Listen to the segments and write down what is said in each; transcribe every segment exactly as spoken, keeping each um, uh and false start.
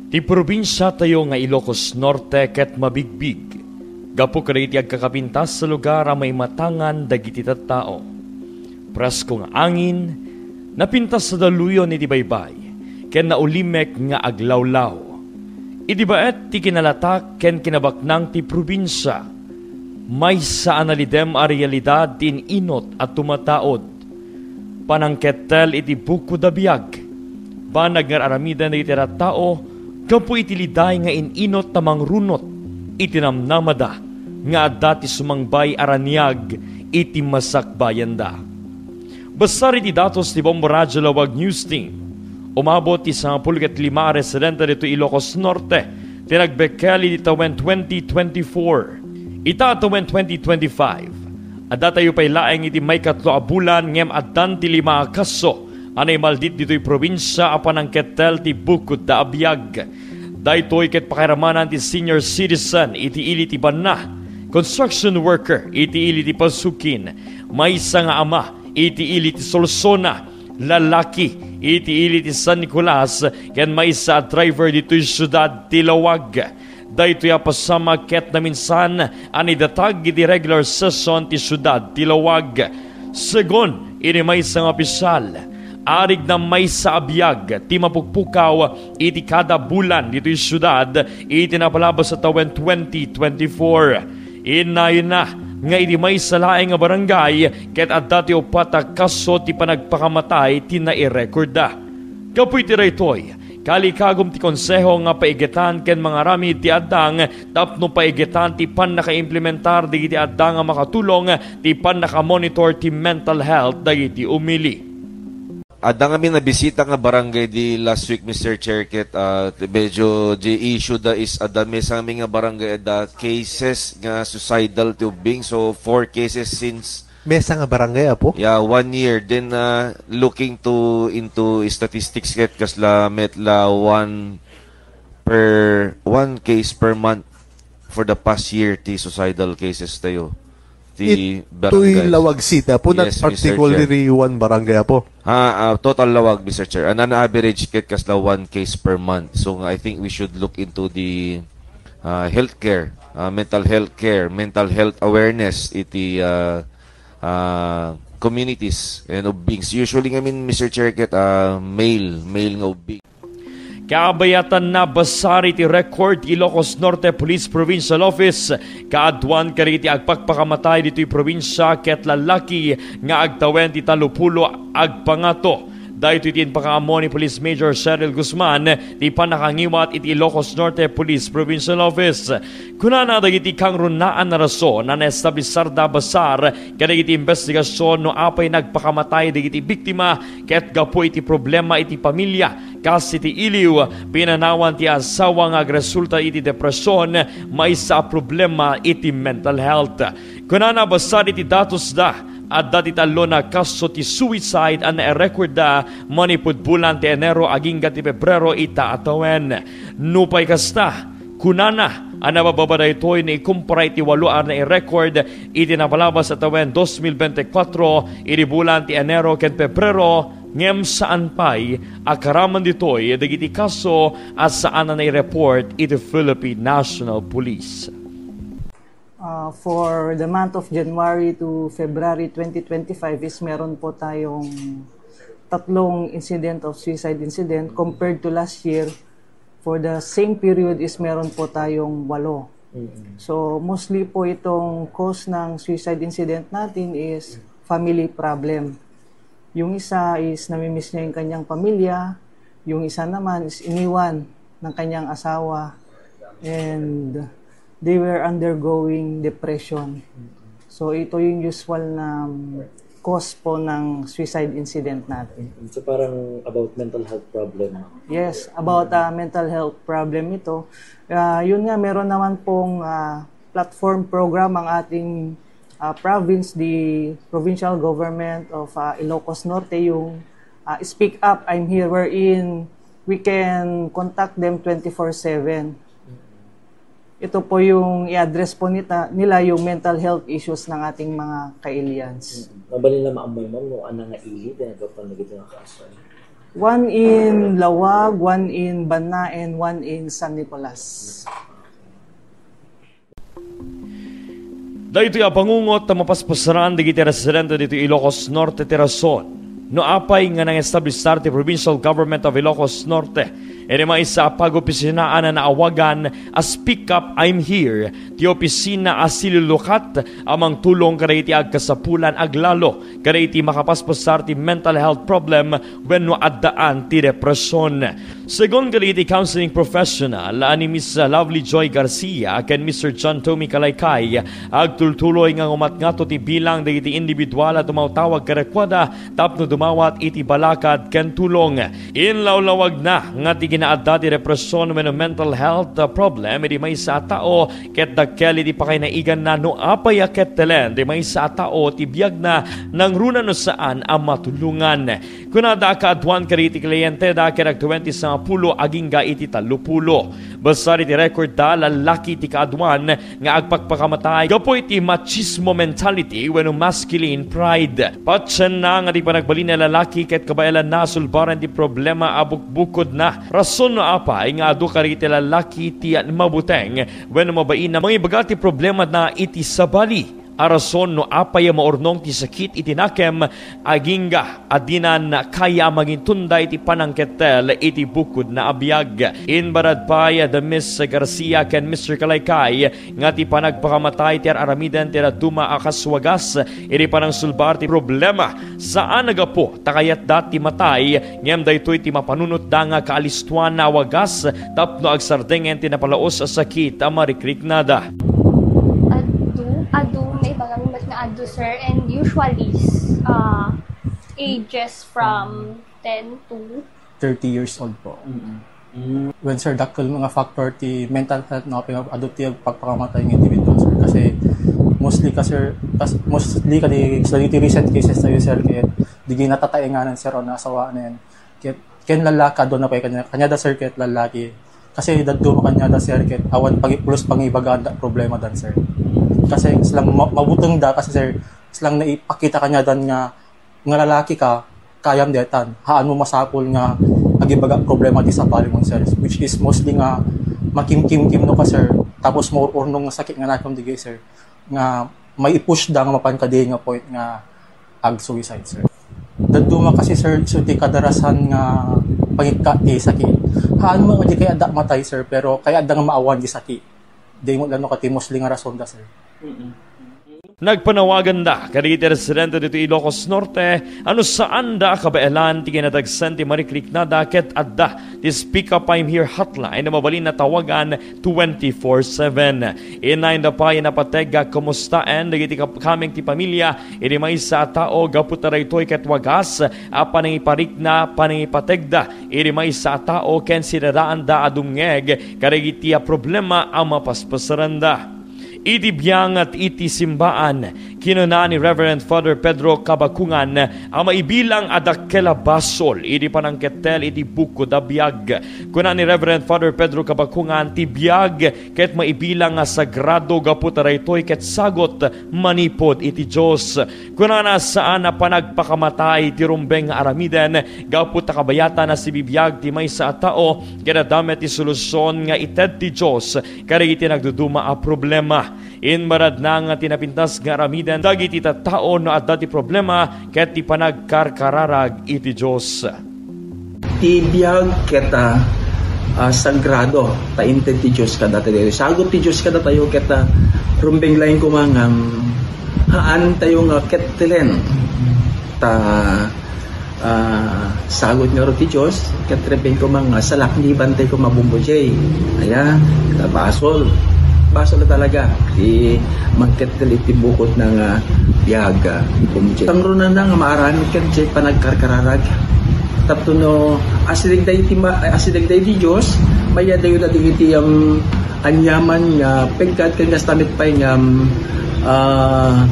Ti probinsiatayo nga Ilocos Norte ket mabigbig gapu kadagiti agkakapintas a lugar a maimatangan dagiti tattao. Presko nga angin, napintas a daluyon iti baybay, ken naulimek nga aglawlaw. Idi baet ti kinalatak ken kinabaknang ti probinsia, maysa a nalidem a realidad ti in-inot a tumataud. Panangkettel iti bukod a biag. Banag nga ar-aramiden dagiti tattao gapu iti liday nga in-inot ta mangrunot iti namnamada nga adda ti sumangbay a raniag iti masakbayanda. Basar iti datos ti Bombo Radyo Lawag News Team, umabot ti sangapulo ket lima a residente ditoy Ilocos Norte ti nagbekkel iti tawen twenty twenty-four. Ita tawen twenty twenty-five, adda tayo pay laeng iti maikatlo a bulan ngem addan ti lima a kaso a naimaldit ditoy probinsia a panangkettel ti bukod a biag. Daytoy ket pakairamanan ti senior citizen iti ili ti Banna, construction worker iti ili ti Pasukin, maysa nga ama iti ili ti Solsona, lalaki iti ili ti San Nicolas, ken maysa a driver ditoy siudad ti Lawag. Daytoy a pasamak ket naminsan a naidatag iti regular session ti siudad ti Lawag. Segun iti maysa nga opisyal, arigna maysa a biag ti mapukpukaw iti kada bulan ditoy siudad iti napalabas a tawen twenty twenty-four. Innayna nga iti maysa laeng nga barangay ket adda ti uppat a kaso ti panagpakamatay ti nairekorda. Gapu iti daytoy, kalikagum ti Konseho nga paigetan ken mangaramid ti addang tapno paigetan ti pannakaimplementar dagiti addang a makatulong ti pannaka-monitor ti mental health dagiti umili. Adda ngamin nabisita nga barangay di last week, Mister Chair, ket, ah, medyo the issue da is adda maysa ngamin nga barangay adda cases nga suicidal ti ubbing. So, four cases since Maysa nga barangay, Apo? Yeah, one year. Then, ah, looking to, into statistics ket kasla met la one per, one case per month for the past year ti suicidal cases tayo. Ti barangay. Ito'y Lawag City, Apo, not Yes, Mister Chair. particularly one barangay, Apo. Ah, ah, total Lawag, Mister Chair. And on average, ket kasla one case per month. So, I think we should look into the, ah, healthcare, ah, mental health care, mental health awareness iti, ah, ah, communities and ubbings. Usually ngamin, Mister Chair, ket, ah, male, male nga ubbing. Kabayatanna, basar iti record ti Ilocos Norte Police Provincial Office, kaaduan kadagiti agpakpakamatay ditoy probinsia ket lalaki nga agtawen ti talupulo agpangato. Daytoy ti impakaammo ni Police Major Cheryl Guzman ti pannakangiwat iti Ilocos Norte Police Provincial Office. Kunana, dagiti kangrunaan a rason a naestablisarda a basar kadagiti imbestigasion no apay nagpakamatay dagiti biktima ket gapu iti problema iti pamilia, kas iti iliw, pinanawan ti asawa nga agresulta iti depresion, maysa a problema iti mental health. Kunana, basar iti datosda, adda ti tallo a kaso ti suicide a nairekorda manipud bulan ti Enero agingga ti Pebrero ita a tawen. Nupay kasta, kunana a nabababa daytoy no ikumpara iti walo a nairecord iti napalabas a tawen dos mil bente kuatro, idi bulan ti Enero ken Pebrero, ngem saan pay a karaman ditoy dagiti kaso a saan a naireport iti Philippine National Police. Uh, for the month of January to February twenty twenty-five is meron po tayong tatlong incident of suicide incident. Compared to last year, for the same period is meron po tayong walo. Mm. So, mostly po itong cause ng suicide incident natin is family problem. Yung isa is namimiss niya yung kanyang pamilya, yung isa naman is iniwan ng kanyang asawa, and they were undergoing depression. So, ito yung usual na cause po ng suicide incident natin. So, parang about mental health problem. Yes, about, ah, mental health problem ito. Ah, yun nga, meron naman pong, ah, platform program ang ating, ah, province, the provincial government of, ah, Ilocos Norte, yung, ah, Speak Up, I'm Here, wherein we can contact them twenty-four seven. Ito po yung i-address po nita-, nila yung mental health issues ng ating mga ka-aliens. Mm. Mabalin na maammo, ma'am, no, anang nga ili, pinagapan na gito nga kaso. One in Laoag, one in Banna, and one in San Nicolas. Daytoy a pangungot a mapaspasaran dagiti residente ditoy Ilocos Norte ti rason no apay nga nang-establisar ti Provincial Government of Ilocos Norte iti maysa a pag-opisinaan a naawagan a Speak Up, I'm Here, ti opisina a silulukat a mangtulong kadagiti agkasapulan aglalo kadagiti makapaspasar ti mental health problem wenno addaan ti depresyon. Segun kadagiti counseling professional a ni Miss Lovely Joy Garcia ken Mister John Tommy Kalaykay, agtultuloy nga ngumatngato ti bilang dagiti individual a tumawtawag kadakuada tapno dumawat iti balakad ken tulong. Inlawlawagna nga ti kinaadda ti depresyon wenno mental health problem iti maysa a tao ket dakkel iti pakainaiganna no apay a kettelen ti maysa a tao ti biagna nangruna no saan a matulongan. Kunada a kaaduan kadagiti klienteda ket agtuwen ti sangapulo agingga iti tallopulo. Basar iti rekordda, lallaki ti kaaduan nga agpakpakamatay gapu iti machismo mentality wenno masculine pride. Patienna nga ti panagbalin a lalaki ket kabaelanna a sulbaren ti problema a bukbukodna. Rason no apay nga adu kadagiti lallaki ti mabuteng wenno mabain a mangibaga ti problemana iti sabali a rason no apay a maurnong ti sakit iti nakem, agingga a dinan kaya a mangintunda iti panangkettel iti bukodna a biag. Inbarad pay da Miss Garcia ken Mister Kalaykay nga ti panagpakamatay ti ar-aramiden ti dadduma a kas wagas iti panangsulbar ti problema. Saan a gapu ta kayatda ti matay, ngem daytoy ti mapanunotda nga kaalistoan a wagas tapno agsardengen ti napalaos a sakit a marikriknada. Adu, adu, naibaga mi met nga adu, sir, and usually, uh, ages from ten to thirty years old po. Mm-mm. Mm. Well, sir, dakkel nga factor ti mental health no, apay nga adu ti pagpakamatay nga individual, sir. Kasi mostly ka, sir, kas-, mostly kadi, dagiti recent cases tayo, sir, ket digi natataenganan, sir, o nasawanen. Ket, ken lalaki, adu na pay kanya, kanyada, sir, ket lalaki. Kasi dadduma kanyada, sir, ket awan pagi-, pulos pangibagaan da problema dan, sir. Kasi silang ma-, mabuteng da, kasi, sir, silang naipakita kanyadan nga nga lalaki ka, kayam detan. Haan mo masapul nga agibaga problema ti sabali mo, sir. Which is mostly nga makimkimkimno ka, sir. Tapos maur-urnong nga sakit nga nakem digi, sir. Nga mai-push da nga mapan kadi nga point nga ag-suicide, sir. Dadduma kasi, sir, so ti kadarasan nga pangikka ti sakit. Haan mo nga di kayat da matay, sir, pero kayat da nga maawan ti sakit. Di mo lano kati mostly nga rason da, sir. Mm-mm. Nagpanawaganda kadagiti residente ditoy Ilocos Norte a no saanda a kabaelan ti kinadagsen ti marikriknada ket adda ti Speak Up, I'm Here hotline a mabalin a tawagan twenty-four seven. Inayanda pay a napateg a kumustaen dagiti kap-, kameng ti pamilya iti maysa a tao gapu ta daytoy ket wagas a panangiparikna, panangipategda iti maysa a tao ken sidadaanda a dumngeg kadagiti a problema a mapaspasaranda. Iti biangat iti simbaan, kinuna ni Reverend Father Pedro Kabakungan a maibilang a dakkel a basol iti panangkettel iti bukod a biag. Kuna ni Reverend Father Pedro Kabakungan, ti biag ket maibilang a sagrado gapu ta daytoy ket sagut manipud iti Dios. Kunana, saan a panagpakamatay ti rumbeng nga aramiden gapu ta kabayatan a sibibiag ti maysa a tao, ket adda met ti solusion nga ited ti Dios kadagiti nagduduma a problema. Inbaradna nga ti napintas nga aramiden dagiti tattao no adda ti problema ket ti panagkarkararag iti Dios. Ti biag ket, ah, ah, sagrado, ta inted ti Dios kadatayo. Sagut ti Dios kadatayo ket, ah, rumbeng laeng koma nga, mm, haan tayo nga kettelen. Ta, ah, sagut ngarud ti Dios, ket rumbeng koma nga salakniban tayo koma, Bombo J. Aya, ta basol. Basol na talaga ti mangkettel iti bukod nga biag, ah, Bombo J. Kangrunana nga maaramid ket ti panagkarkararag. Tapno asideg dagiti ma-, asideg dagiti Dios, mayadayo dagiti, um, aniaman nga pekkat ken kasta met pay nga, um, ah,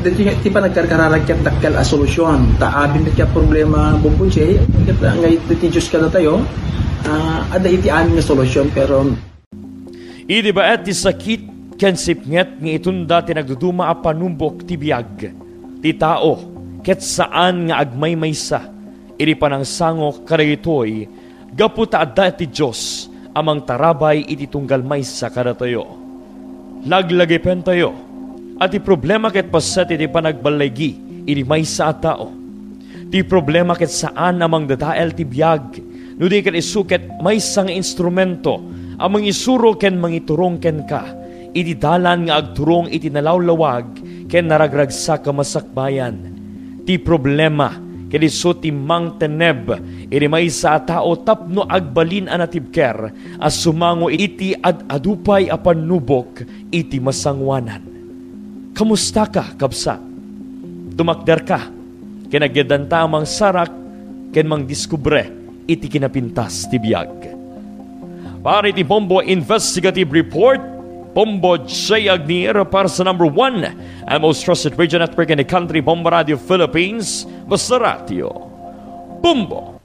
dagiti nga, ti panagkarkararag ket dakkel a solusion. Ta amin met nga problema, Bombo J, ket nga iti Dios kadatayo, ah, adda iti amin nga solusion, pero Idi baet ti sakit ken sipnget nga itunda ti nagduduma a panumbok ti biag, ti tao ket saan nga agmaymaysa. Idi panangsango kadagitoy, gapu ta adda ti Dios a mangtarabay iti tunggal maysa kadatayo. Laglagipentayo a ti problema ket paset iti panagballigi idi maysa a tao. Ti problema ket saan a mangdadael ti biag, no di ket isu ket maysa nga instrumento a mangisuro ken mangiturong kenka iti dalan nga agturong iti nalawlawag ken naragragsak a masakbayan. Ti problema ket isu ti mangtenneb iti maysa a tao tapno agbalin a natibker a sumango iti ad-adu pay a pannubok iti masangoanan. Kamustaka, kabsat? Tumakderka ken agyaddanta a mangsarak ken mangdiskubre iti kinapintas ti biag. Para iti Bombo Investigative Report, Bombo J. Agnier para sa number one and most trusted radio network in the country, Bombo Radio Philippines, basta radio. Bombo!